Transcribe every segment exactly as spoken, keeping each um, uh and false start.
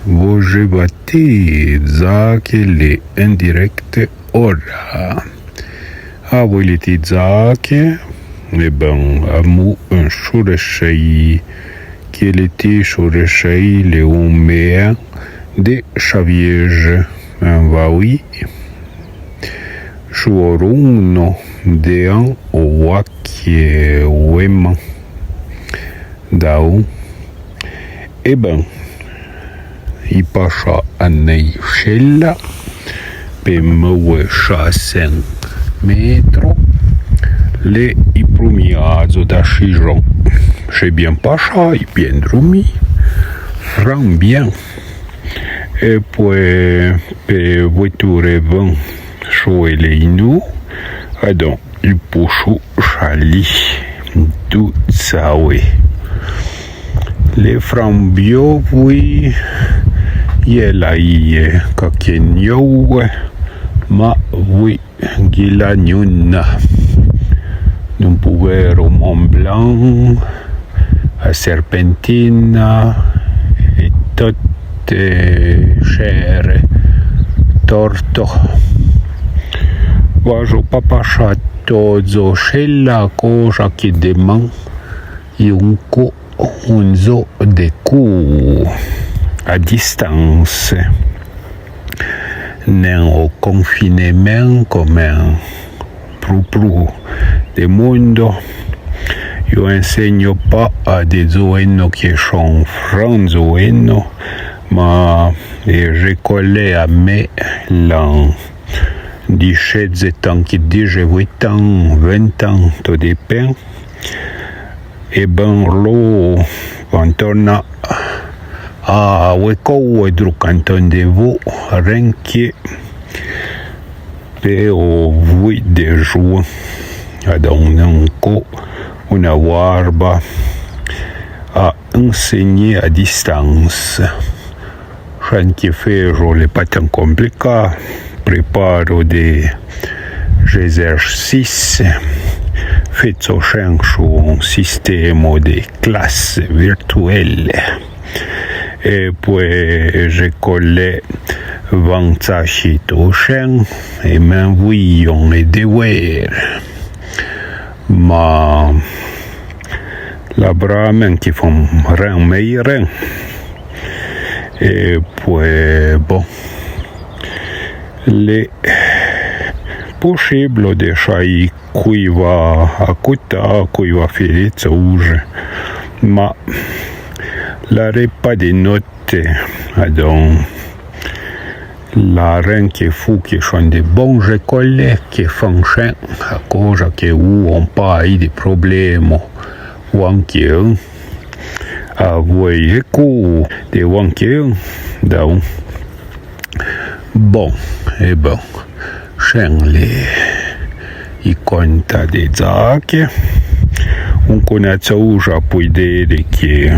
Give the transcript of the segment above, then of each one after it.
Vo je vate, Zake l'è en direct ora. Avoué l'è ti Zake, e ben, amou un chorechei, que l'è ti chorechei l'è un mea de Chavièje, en vaouì. Chouorouno dean o wake oueman. Daou. E ben, i pacha a nei chella, pe moué cha sen metro, l'è i prumiazo da chijon. Che bien pacha, i bien drumi, fran bien. E poué, pe voueture van, choe le inou, adon, i pouchou chali, dou tsaoué. Le fran bio, vouì, i è la i è, ca que nioué, ma vouì, Guila Gnuna. Nun pou vère o Mont Blanc, a Serpentina, e tot, e Chère, Torto. Vajo pa pacha tozo chella, cosa que deman, i un co un zo de cou a distance. Nen o confinement, comme prou prou de mondo, io ensegno pa a de zoeno que chon fran zoeno, ma e je colle a me l'an dix-sept ans, que dix-huit ans, vingt ans, tot dépend. E ben lo van torna a ouecou e dru canton de vo, ren que pe o vouì de juin. Adon nen co una varba a ensegner a distance. Chen que fejo l'è pa tan complica, preparo des exercices, fecho chen su un sistemo de classe virtuelle. E poué je colle van tsachi to chen e m'envouion e dever. Ma la bramen que fan ren mei ren. E poué, bon, l'è possiblo de chai cui va acouta, cui va fére tsouja, ma l'arè pa de notte, adon la ren que fou que chon de bon je colle que fan chen a cosa que ou on pa i de problemo, ou anque un, a voué e cou de ou anque un, daou. Bon, e bon, chen le i conta de Zake. Un conatsouja pui dere que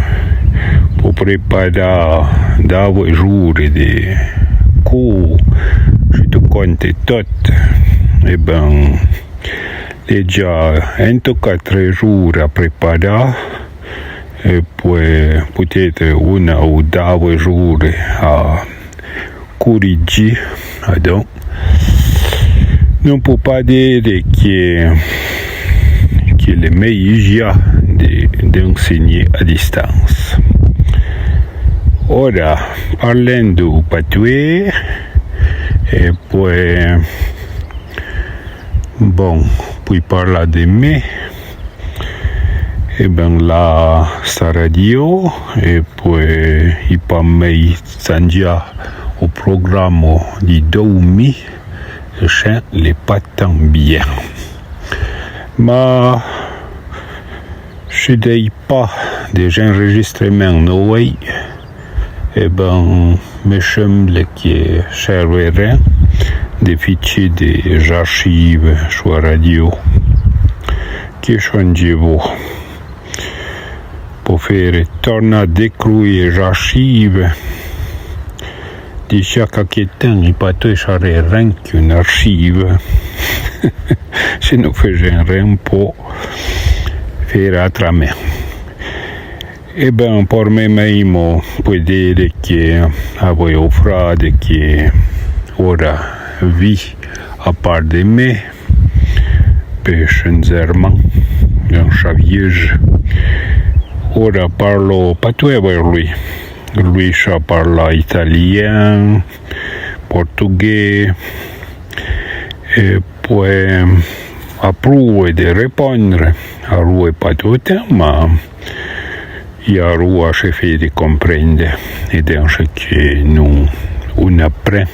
po prepara davo jure de cou, se tu conte tot, e ben, l'è già en to quatre jure a prepara, e poué peut-être una ou davo jure a corrigi, adon non pou pa dere que que l'è mei ja de d'enseigner a distance. Ora, parlendo patoué, e poué, bon, pui parla de me, e ben la sta radio, e poué i pa mei sangia o programo di doumi, e chen l'è pa tan bien. Ma se dei pa de j'enregistremen noei, e ben, me semble que serve ren de fichi de j'archive su a radio. Que chon dievo po fére torna decrui j'archive. Di chaque que ten i pa toi saré ren qu'un archive. Se no fejen ren po fére atramen. E ben, por mé méimo, pouè dere que avouì o frade que ora vi a par de mé, pe Saint-Germain, en Chavièje. Ora parlo patoué avouì lui. Lui sa parla italien, portugué, e pouè aprouve de repondre, arrouve pa tot o ten, ma i arrouve a se fére comprendre, e dinse que no, on apren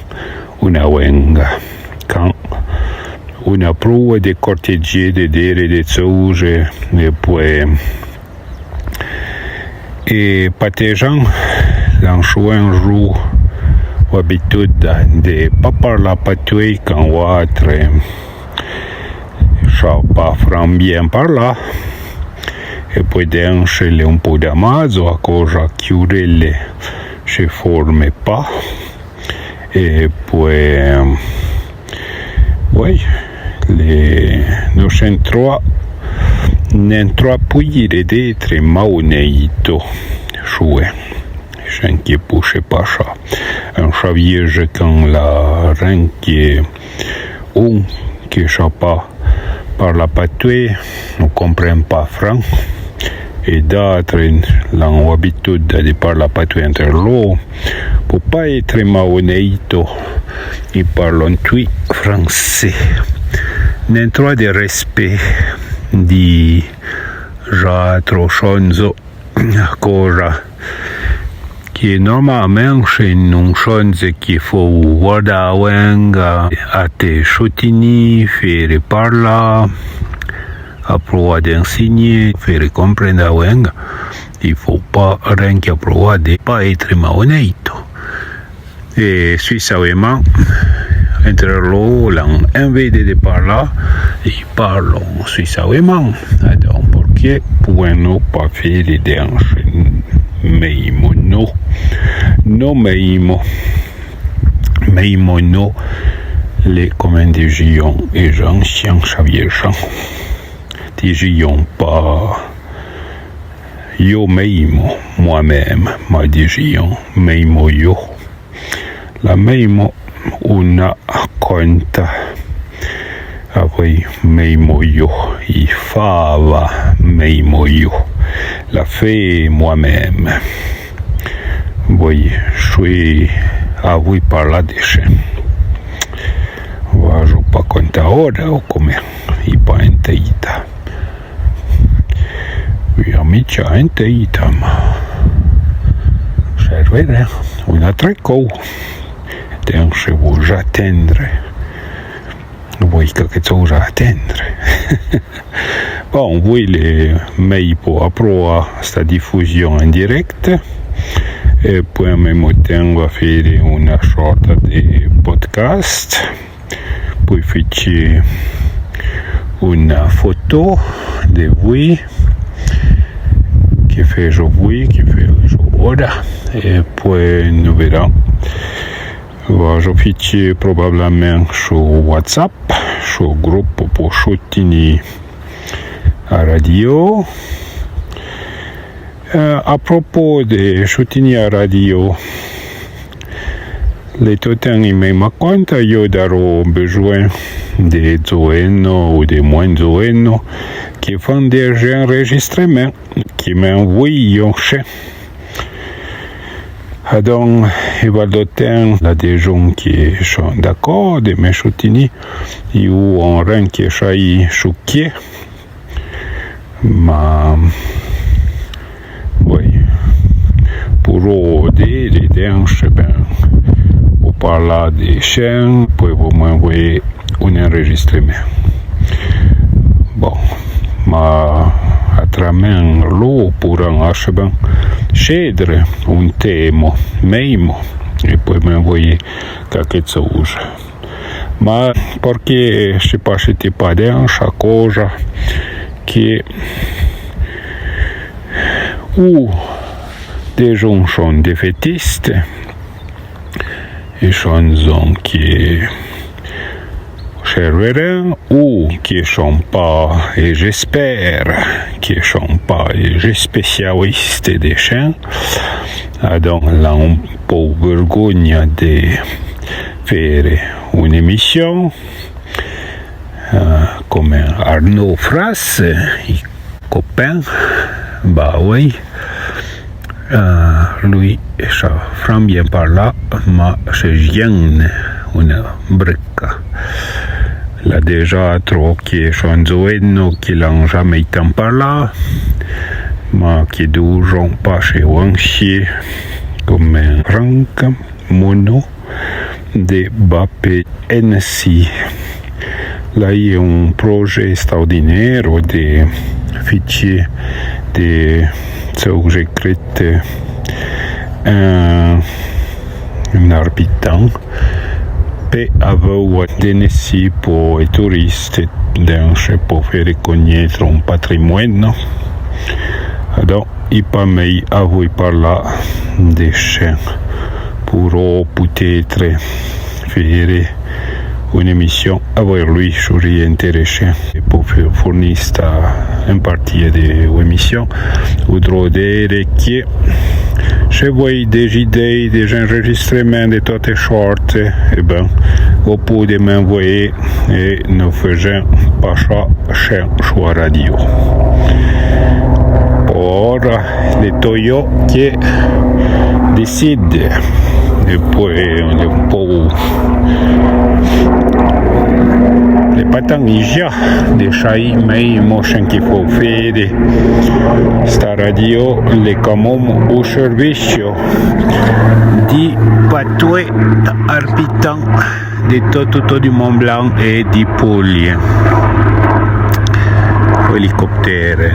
ona ouenga can on aprouve de cortedjé, de dere de tsouje, e pouè E pa te Jean, l'an chouin jou abituda de pa parla patoué can ouatre sa pa fran bien parla, e pouè dinse l'è un pou damazo a coja que ora l'è se forme pa. E pouè, pouè, le, no sen troa, nen troa pouire d'etre maoneito, chouè, sen que pouche pa sa. En Chavièje can l'a ren que un que sa pa parla patoué, no compren pa fran, e d'atre l'an abituda de parla patoué entre lo, po pa etre maoneito, i parlon tui fransé. Nen troa de respé di j'atro chonzo. Coja que normalmente se no chonze que fou guarda a ouenga, a te soutini, fére parla, aprouva d'insigné, fére comprendre a ouenga, i fou pa ren que aprouva de pa etre maoneito. E suisse aoueman, entre lo l'an envede de parla, i parlon suisse aoueman. Adon, porqué poueno pa fére dinse méimo no, no méimo, méimo no, le, comme dijion e j'ancien Chavièjan, dijion pa yo méimo, moi-même, ma dijion méimo yo. La méimo ona conta avouì méimo yo, i fava méimo yo. La fé moi-même. Vouì, chouè, avouì parla de chen. Vajo pa conta ora o comme, i pa enteita. Vouì, a mi tcha enteita, ma serve ren, ona tre cou. Dinse vouì j'atendre. Vouì que que tsoja atendre. Bon, vouì le méi po aprouva sta diffusion en direct. E pouè méimo ten va fére ona sorta de podcast. Pouè fitche ona foto de vouì, que fejo vouì, que fejo ora. E pouè no veran. Vajo fitche probablamen su WhatsApp, su grupo po soutini a radio. Eh, a propos de soutini a radio, le toten i méima conta, yo daro bejoin de zoeno ou de moin zoeno que fan de j'enregistremen, que men vouì yo chen. Adon, i va do ten, l'a de jon que chon d'accord de me soutini, i ou on ren que chai su que, ma, vouì, puro de, de dinse ben, o parla de chen, pouè vo m'envoyer un enregistremen. Bon, ma atramen lo pouran acheban chedre un temo méimo e pouè m'envoyer qualque tsoja. Ma porqué se passe te pa dinse a coja que ou de jon chon defetiste, e chon zon que, Perveren, ou que son pa e j'espère que son pa e j'espécialiste de chen, adon l'an un pou vergogna de fére une émission, eh, comme Arnaud Frasse, i copain, ba oui. Eh, lui, sa fran bien parlà, ma se gêne una breca. L'a déjà troqué son zoeno que l'an jamais tan parlà, ma que dou son pa se wanchier comme Franck Monod de Bapé N C. L'a un projet extraordinaire de fichier de sous secret, eh, un arpitan pe avou denesi po e touriste, denche po fére conètre un patrimoine. Adon, i pa mei avouì parlà de chen, pourò peut-être fére une émission avouì lui, sori intéressé. E po fournista un parti de l'émission, voudrò dire que se vouì des idées, des enregistrements de tote sorte, e ben, vo poude m'envoyer e no fèjen passà chen su a radio. Ora, l'è to yo que décide. E pouì, l'è un pou, l'è pa tan ija de sai mei mo chen que fo fére sta radio, l'è quand même au service di patoué arpitan de tot, tot du Mont Blanc e di Pouille. Hélicoptère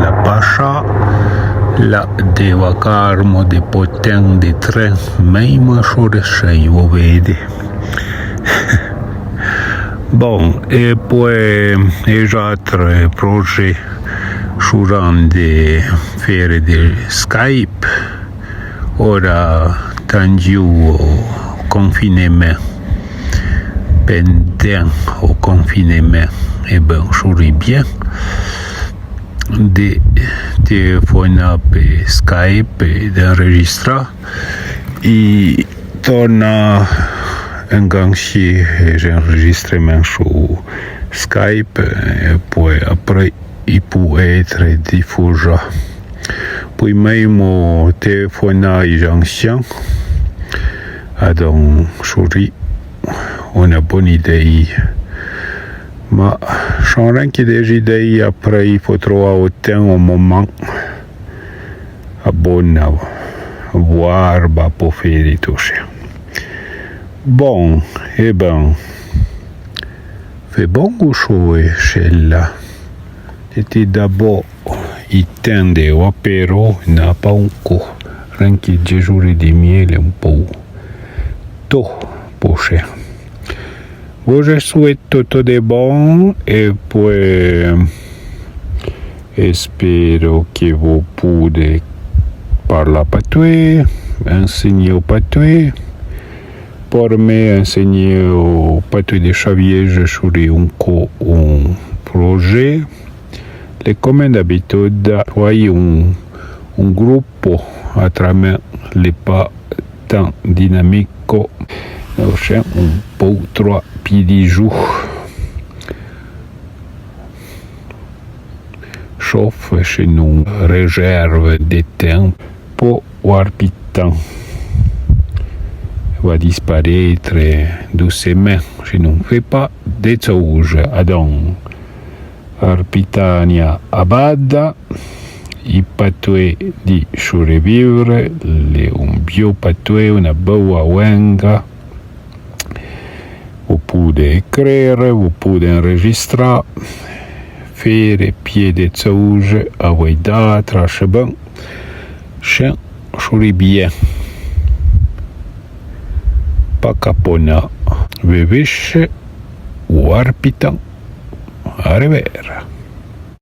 l'a passà, l'a de vacarme de potin de train, mei ma sore sei, vo vede. Bon, e pouì, e j'atre projet suran de fére de Skype. Ora, tandiu o confinement, pendant o confinement, e ben, sori bien de téléfonar pe Skype e d'enregistrar. I torna enganchi j'enregistrement su Skype, e pouì après i pou être diffusà. Pouì mei mo téléfonar i j'ancien, adon sori una bona idée. Ma son ren que des idées, après i fo troa o ten, o moment, a bona, voir ba po fére toche. Bon, e ben, fé bon ou choe, chella. Te ti dabo i ten de o apéro, na pa un co, ren que dze j'ore de miel un pou to poche. Vo je souhaite tot de bon e pouì espéro que vo poude parlà patoué, enseigné o patoué. Por me enseigné o patoué de Xavier, je sori un co un projet. L'è comme d'abitude, pouì un, un groupo, atramen l'è pa tan dinamico, no chen un pou troa pi di jou. Chof, chen un réserve de ten po o arpitan. Va disparaître doucemen, chen un fé pa de tsouje. Adon, Arpitania Abada, i patoué di sorévivre, l'è un bio patoué, una boa ouenga. Vo poude écrire, vo poude enregistrà, fére pié de tsouje, avouì d'atra, che ben, chen sori bien. Pa capona, ve vèche o arpitan. A revère.